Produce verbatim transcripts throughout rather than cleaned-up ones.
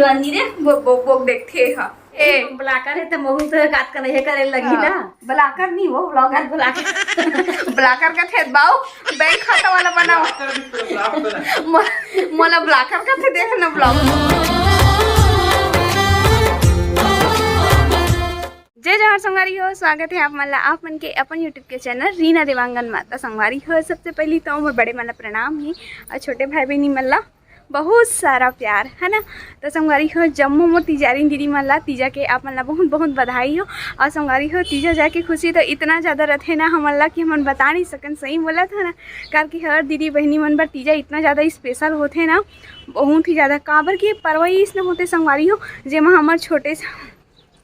जवानी रे, वो बोक बोक देखथे हा। ए, blocker हे त महू तो काट कर ये करे लगी ना। Blocker नहीं, वो vlogger। Blocker। Blocker का थे बाऊ, बैंक खाता वाला बनाओ। Blocker भी तो block करा। मो-, मोला blocker का थे देखना vlog। जय जोहार संगवारी हो, स्वागत है आप मन ला, आप मन के अपन YouTube के channel रीना देवांगन मा। त संगवारी हो, सबसे पहली तो मोर बड़े मन ला प्रणाम हे और छोटे भाई बहनी मन ला बहुत सारा प्यार, है ना। तो संगवारी हो, जम्मो मोर तीजारिन दीदी मन ला तीजा के आप मन ला बहुत बहुत बधाई हो। और संगवारी हो, तीजा जाए के खुशी तो इतना ज़्यादा रथे ना हमन ला कि हमन बता नहीं सकन, सही बोलत हो ना। काबर कि हर दीदी बहनी मन बर तीजा इतना ज़्यादा special होथे ना, बहुत ही ज़्यादा। काबर कि पर्व ही इसने होथे संगवारी हो, जेमा हमर छोटे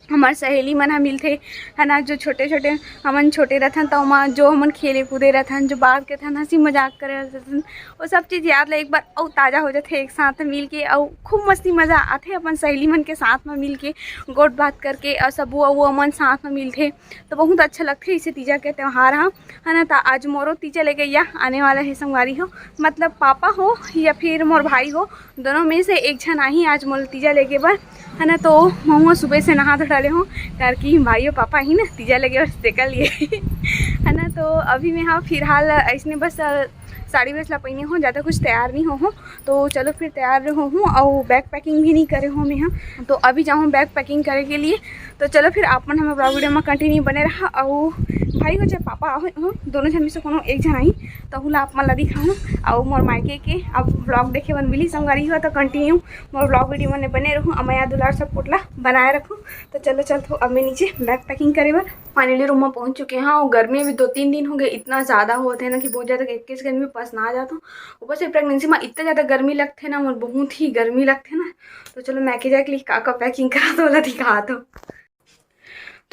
हमार सहेली मन ह मिलथे, है ना, जो छोटे छोटे हमन छोटे रथन, त ओमा जो हमन खेले कूदे रथन, जो बात करथन, हंसी मजाक करे रथन, वो सब चीज़ याद ला एक बार अउ ताज़ा हो जाथे। एक साथ मिल के अउ खूब मस्ती मज़ा आथे अपन सहेली मन के साथ में मिल के, गोठ बात करके, और सबो अउ हमन साथ में मिलथे, तो बहुत अच्छा लगथे इसे तीजा के त्यौहार ह, है ना। त आज मोरो तीजा लेके या आने वाला है संगवारी हो, मतलब पापा हो या फिर मोर भाई हो, दोनों में से एक झन आही आज मोला तीजा लेगे बर, है ना। तो महू सुबह से नहा धो डाले हूँ, काबर कि भाई और पापा ही ना तीजा लेगे बर सेकल लिए है ना। तो अभी मैं हाँ फिलहाल ऐसने बस अ, साड़ी बस ला पहिने हूँ, ज़्यादा कुछ तैयार नहीं हो हूँ। तो चलो फिर तैयार हो हूँ और bag packing भी नहीं करे हूँ मैं हाँ। तो अभी जाऊँ bag packing करे के लिए। तो चलो फिर आप मन हमर vlog video में continue बने रहा। और भाई हो चाहे पापा हो, दोनों झन में से कोनो एक झन आई, तहू ला आप मन ला दिखाऊँ। और मोर मायके के अब vlog देखे बर मिली संगवारी हो, तो continue मोर vlog video में बने रहूँ। अमया दुलार support ला बनाए रखूँ। तो चलो चलथो अब मैं नीचे bag packing करे बर। Finally room में पहुँच चुके हैं। और गर्मी भी दो तीन दिन हो गए, इतना ज़्यादा होत है ना कि बहुत ज़्यादा एक गर्मी पसना जाता हूँ। ऊपर से pregnancy में इतना ज़्यादा गर्मी लगते ना, मोर बहुत ही गर्मी लगते ना। तो चलो मैं के जाके का का packing करा तो वाला दिखा दो।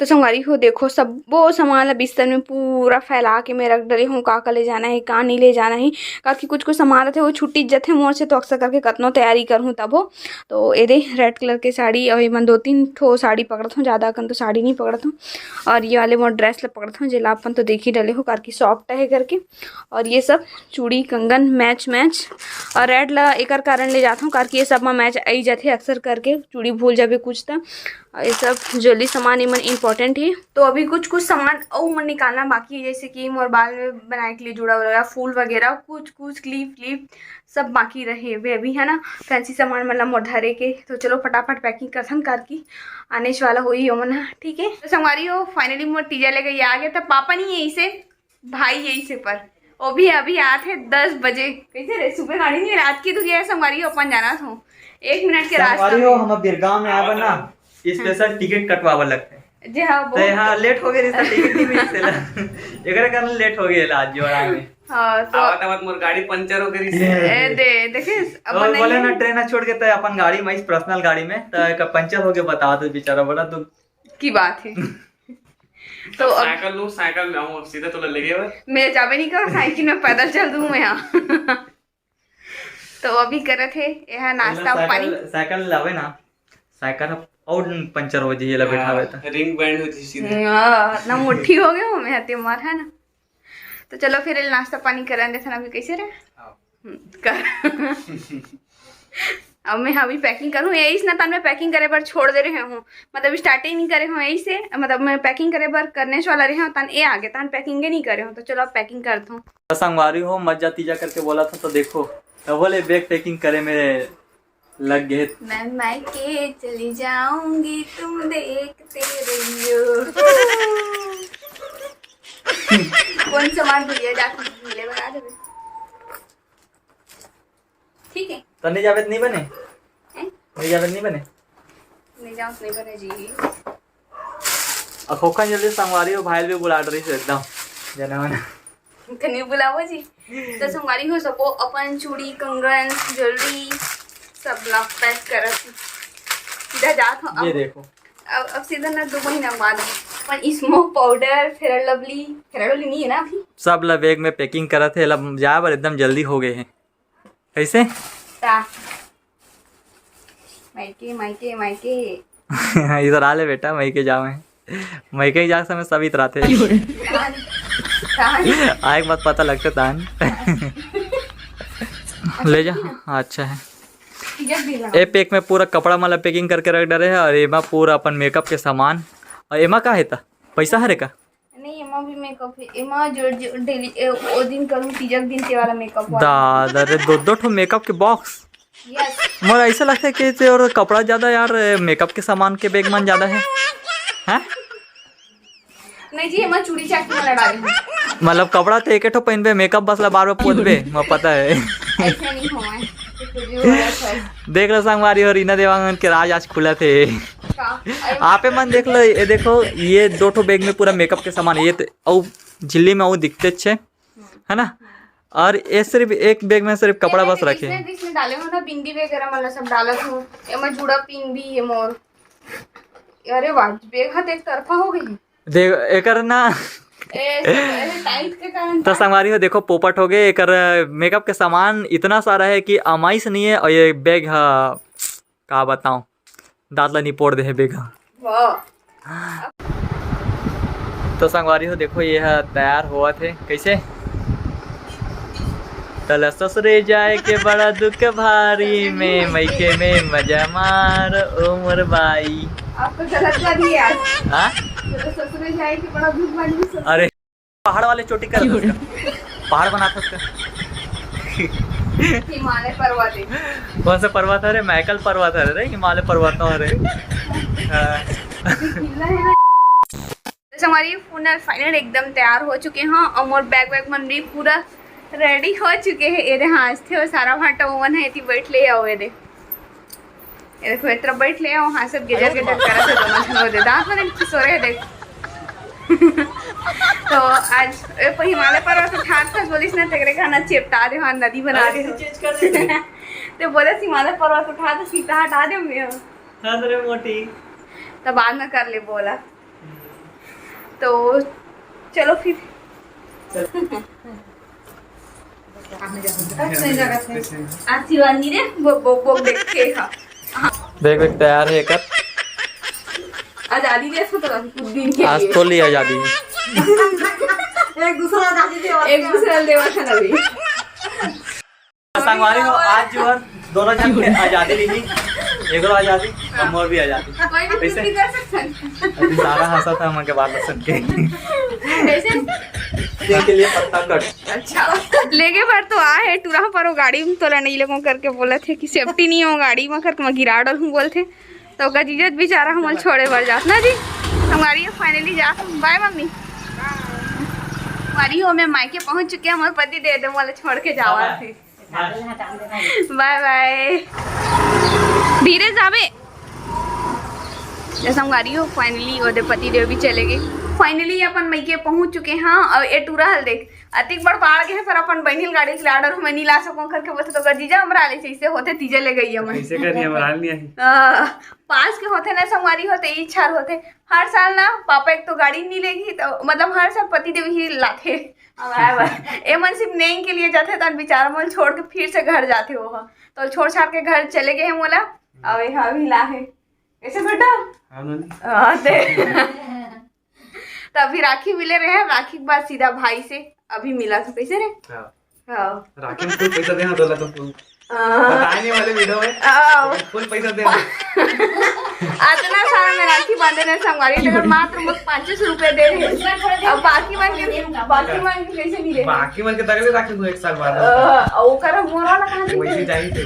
तो संगवारी हो देखो, सब्बो सामान ला बिस्तर में पूरा फैला के मैं रख डरे हूँ, का का ले जाना है, का नहीं ले जाना है, काबर कि कुछ कुछ सामान रथे वो छुट्टी जथे मोर से, तो अक्सर करके कतनो तैयारी करहूँ तब हो। तो ये दे red colour के साड़ी, और ये मन दो तीन ठो साड़ी पकड़त हूँ, ज़्यादा अकन तो साड़ी नहीं पकड़त हूँ। और ये वाले मोर dress ला पकड़त हूँ, जेला अपन तो देख ही डले हो, काबर कि soft है करके। और ये सब चूड़ी कंगन match match, और red ला एकर कारण ले जात हूँ, काबर कि ये सब में match आई जाथे अक्सर करके, चूड़ी भूल जाबे कुछ त। और ये सब jewellery सामान इमन important है। तो अभी कुछ कुछ सामान अउ मन निकालना बाकी है, जैसे कि मोर बाल में बनाए के लिए जूड़ा वगैरह, फूल वगैरह, कुछ कुछ clip clip सब बाकी रहे हुए अभी, है ना, fancy सामान मतलब मोर धरे के। तो चलो फटाफट packing करथन, काबर कि आने वाला होई ओमन ह, ठीक है। तो संगवारी हो, finally मोर तीजा लेके आ गया था। पापा नहीं है इसे, भाई यही से पर वो भी अभी आत हे दस बजे। कैसे रे, सुबह गाड़ी नहीं, रात की तो गया संगवारी हो, अपन जाना था एक मिनट के रास्ता संगवारी हो, में। हम बिरगांव में आए बर ना special ticket कटवावे लगथे। जी हाँ, तो बहुत यहाँ late हो गए, रिश्ता ticket नहीं मिलते ला। एकरे कारण late हो गए ला आज जो आए में। हाँ, तो आवत आवत मोर गाड़ी पंचर हो गई रिश्ते। ए, दे, देखे, तो अपन बोले नहीं ना, है। ट्रेन छोड़ के तो अपन गाड़ी में, इस personal गाड़ी में, तो एक पंचर हो गया, बताओ तो बेचारा बड़ा दुख की बात है। तो अब साइकिल लूँ, साइकिल में आऊँ, सीधा तोला लेगे बर। मैं जाबे नहीं करो, साइकिल में पैदल चल दूँ मैं यहाँ। तो अभी करत हे, यह नाश्ता मतलब पानी। साइकिल, साइकिल लावे ना, साइकिल और पंचर हो जाइए ला बैठावे हाँ, तो। Ring bend हो जाइए सीधे। हाँ, ना मुट्ठी हो गए हो मैं हते मार, है ना। तो चलो फिर नाश्ता पानी करन देथन अभी कैसे रहे। हाँ। हम्म, कर। अब मैं अभी packing करूँ, यही ना तन मैं packing करे बर छोड़ दे रहे हूँ, मतलब start ही नहीं करे हूँ यही से, मतलब मैं packing करे बर करने वाला रहे हूँ, तन ए आगे तन packing ही नहीं करे हूँ। तो चलो अब packing करता हूँ। तो संगवारी हो, मत जा तीजा करके बोला था, तो देखो, तो बोले bag packing करे में लग गए। मैं मायके चली जाऊंगी, तुम देखते रहियो। कौन सामान भूलिया जाके मिले बना देवे। ठीक है। तो नहीं जावे तो नहीं बने? हैं? नहीं जावे तो नहीं बने? नहीं जाओ तो नहीं बने जी। अखोखा जल्दी संगवारी हो, भाई भी बुला रही से एकदम। जाना वाना। कनी बुलाओ जी। तो संगवारी हो सबो अपन चूड़ी, कंगन, jewellery सब ला pack करत। सीधा जात हो ये अब। देखो। अब, अब सीधा ना दो महीना बाद। अपन smoke powder, Fair and Lovely, Fair and Lovely नहीं है ना अभी? सब ला bag में packing करत है, ला जाए बर एकदम जल्दी हो गए हैं। कैसे? ता। मायके, मायके, मायके। इधर आ ले बेटा, मायके जावे। मायके जा समय सब इतराथे। तान, तान। आए के बाद पता लगते तान। ले जा। हाँ, अच्छा है। ए पैक में पूरा कपड़ा मन ला पैकिंग करके रख डरे हे, और एमा पूरा अपन मेकअप के सामान। और एमा का हे त? पैसा हरे का? नहीं, एमा भी मेकअप हे। एमा जो, जो डेली, ए, ओ दिन करूँ, तीजा के दिन, ते वाला मेकअप वाला। दादा रे, दो दो ठो मेकअप के बॉक्स। यस। मोर ऐसा लगता है कि ते और कपड़ा ज्यादा यार, मेकअप के सामान के बैग मन ज्यादा है। हैं? नहीं जी, एमा चूड़ी चाकी मन डाले हैं। मतलब कपड़ा तो एक ठो पहनबे, मेकअप बस ला बार बार पोतबे, मोर पता है। ऐसे नहीं हो, मैं कुछ भी बोला था। देख लो संगवारी हो, रीना देवांगन के राज आज खुला थे। का? अरे आपे मन देख लो, ये देखो, ये दो ठो बैग में पूरा मेकअप के सामान, ये तो, अउ झिल्ली में वो दिखते अच्छे, है ना? और ये सिर्फ एक बैग में सिर्फ कपड़ा बस रखे। इसमें, इसमें डाले हो ना, बिंदी वगैरह मतलब सब डालत हो। एमा जुड़ा पिन भी है मोर। अरे वाह, बैग हाथ एक तरफा हो गई। देख, एकर ना ए, सब, अरे, टाइट के कारण तो संगवारी हो, देखो, पोपट हो गए। एकर मेकअप के सामान इतना सारा है कि अमाइस नहीं है, और ये बैग हा, का बताऊं, दांत ला निपोड़ दे हे बैग हा। वाह। तो संगवारी हो, देखो, ये हा तैयार होवत हे। कैसे? तला ससुरे जाए के बड़ा दुख भारी में, मइके में मजा मार ओ मोर बाई। आप तो गलत कर दिए आज। हाँ? तो ससुरे जाए के बड़ा दुख भारी में ससुरे अरे, पहाड़ वाले चोटी कर दो उसका। पहाड़ बनाता उसका। हिमालय पर्वत है। कौन सा पर्वत है रे? माइकल पर्वत है रे, हिमालय पर्वत ना हो रे। हाँ। हिलना है ना। तो हमारी फुनल फाइनल एकदम तैयार हो चुके हैं, और मोर बैग वैग मन भी पूरा रेडी हो चुके हैं। ये दे हाँसथे, वो सारा भाटा ओवन है, एती बैठ ले आओ, ये दे। ये देखो, इतना बैठ ले आओ, हाँ, सब गेजर गेजर करा से दोनों झन हो दे। दांत वाले की सो रहे देख। तो आज ए, प-, हिमालय पर्वत उठात था, बोलिस ना, तेरे खाना चेपटा दे, हाँ, नदी बना दे। चेंज कर दे। तो बोले, हिमालय पर्वत उठा दे, सीता हटा दे, मैं। हाँ, तेरे मोटी। तो बाद में कर ले, बोला। तो चलो फिर। आज शिवानी रे, वो, वो, वो देखे हा। देख, देख, तैयार है एकर। आजादी दे इसको तो कुछ दिन के आज लिए। तो ली आजादी। एक दूसरा आजादी दे, एक दूसरा देवा था ना भी। संगवारी हो, आज जो है दोनों जन के आजादी रही, एकरो आजादी और मोर भी आजादी। कोई भी कैसे? छुट्टी कर सकते हैं। अभी सारा हंसा था हमन के बात सुन के। कैसे? के लिए पत्ता कट। अच्छा, लेगे बर तो आ है टूरा पर वो गाड़ी में तोला नहीं लगो करके बोला थे कि सेफ्टी नहीं हो गाड़ी में करके मैं गिरा डल हूँ बोलते। तो ओकर जीजा बेचारा हमन छोड़े बर जात ना जी। संगवारी हो, फाइनली जात हूँ। बाय मम्मी। संगवारी हो, मैं मायके पहुंच चुके हैं, हमारे पति दे दे वाले छोड़ के जावा थे। बाय बाय। धीरे जाबे। जैसे संगवारी हो, फाइनली ओदे पति देव भी चले गए। फाइनली अपन मइके पहुंच चुके हैं। और ये टूरा हल देख, अतिक बड़ बाढ़ गए, पर अपन बहिनी गाड़ी चला डर हमें नहीं ला सको करके बोलते, तो ओकर जीजा हमरा ले से होते तीजे ले गई हमें। कैसे करी, हमरा नहीं आई। हाँ, पास के होते ना संगवारी होते, इच्छा होते। हर साल ना पापा एक तो गाड़ी नहीं लेगी, तो मतलब हर साल पति देव ही लाथे। अब आए बार। ए मन सिर्फ नेंग के लिए जाते, तन बेचारा मन छोड़ के फिर से घर जाते हो। तो छोड़ छाड़ के घर चले गए हैं मोला। अब यहाँ भी ला है। कैसे बेटा? हाँ, नानी। हाँ, दे। तो अभी राखी मिले रहे हैं, राखी के बाद सीधा भाई से अभी मिला था। कैसे रे? हाँ। हाँ। राखी में फुल पैसा देना, डोला तो फुल। हाँ। बताए नहीं वाले वीडियो में। हाँ। फुल पैसा देना। अतना सारा में राखी बांधे रहे संगवारी, तो मात्र मुझ पाँच सौ रुपए दे रहे। अब बाकी मन के, बाकी मन के कैसे नहीं दे? बाकी मन के तगड़े राखी को एक साल बाद। हाँ, ओकर मोर वाला कहाँ से वैसे दे? जाई थे।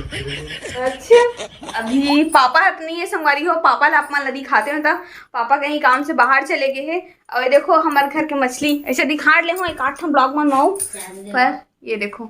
अच्छा, अभी पापा हाथ नहीं है संगवारी हो, पापा ला आप मन ला दिखाते हो तो पापा कहीं काम से बाहर चले गए हैं। और ये देखो हमारे घर के मछली, ऐसे दिखा ले हो एक आठ ठो ब्लॉग में नौ, पर ये देखो।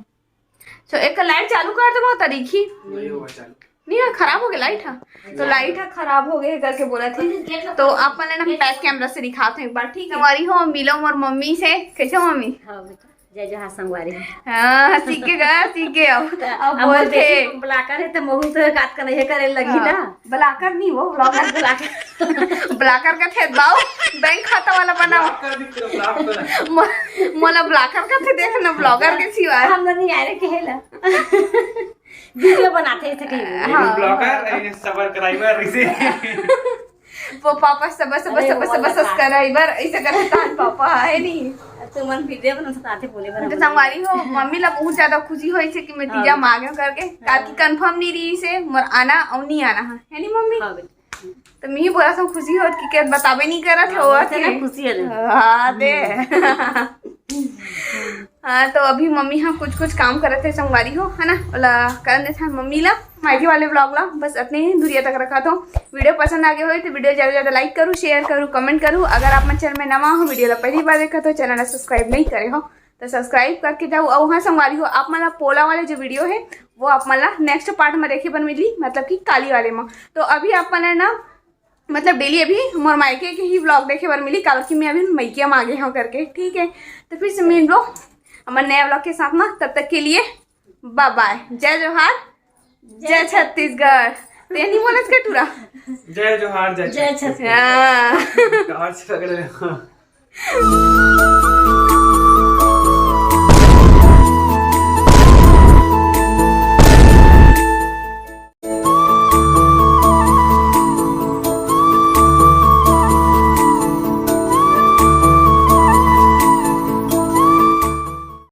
तो एक लाइट चालू कर दे, बहुत तरीकी नहीं होगा चालू। नहीं है, खराब हो गया लाइट है। तो लाइट है, खराब हो गया करके बोला थी। तो आप मन ना बैक कैमरा से दिखाते हैं एक बार, ठीक है? हमारी हो मिलो मोर मम्मी से। कैसे हो मम्मी? हाँ बेटा, जय जोहार संगवारी। हाँ, सीख के गया, सीख के अब। अब अब बोल मोर थे। बेटी ब्लॉगर है तो महू तो काट कर ये करे लगी हाँ। ना। ब्लॉगर नहीं, वो ब्लॉगर। ब्लॉगर। ब्लॉगर का थे बाऊ, बैंक खाता वाला बनाओ। ब्लॉगर दिख रहा, ब्लॉगर। म-, मोला ब्लॉगर का थे देख ना, ब्लॉगर के सिवाय। हम नहीं आ रहे कहेला। वीडियो बनाते हैं इसे कहीं। हाँ। ब्लॉगर, ये सब्सक्राइबर इसे। वो पापा सब, सब, अरे सब, वो सब वाला सब्सक्राइबर ऐसे करके तान पापा है नहीं। तुमन वीडियो बना सकते बोले बर। तो संगवारी हो, मम्मी ला बहुत ज्यादा खुशी होइस हे कि मैं तीजा मा आगे हंव करके, काबर कि कंफर्म नहीं रहिस हे मोर आना अउ नहीं आना हे, है नी मम्मी? हाँ बेटा। तो मैं ही बोलत हंव खुशी होत कि के बताबे नहीं करत हे, वो हाँ, खुशी हे। हाँ दे। हाँ, तो अभी मम्मी ह कुछ कुछ काम करत हे संगवारी हो, है ना, ओला करन देथन मम्मी ला। माइके वाले vlog ला बस अतने ही दूरिया तक रखत हंव। वीडियो पसंद आगे होही तो वीडियो ज्यादा ज्यादा like करू, share करू, comment करू। अगर आप मन चैनल में नवा हो, वीडियो ला पहली बार देखत हो, चैनल ला सब्सक्राइब नहीं करे हो तो सब्सक्राइब करके जाओ। अउ हाँ संगवारी हो, आप मन ला पोला वाले जो वीडियो हे वो आप मन ला नेक्स्ट पार्ट में देखे बर मिली, मतलब कि काली वाले में। तो अभी आप मन ला ना, मतलब डेली अभी मोर मायके के ही vlog देखे बर मिली, काबर कि मैं अभी मइके में आगे हंव करके, ठीक है। तो फिर से मिलबो हमर नया vlog के साथ में, तब तक के लिए bye bye, जय जोहार, जय छत्तीसगढ़। ते नहीं बोलत का टूरा? जय जोहार, जय जय छत्तीसगढ़। हाँ। जोहार से पकड़ ले।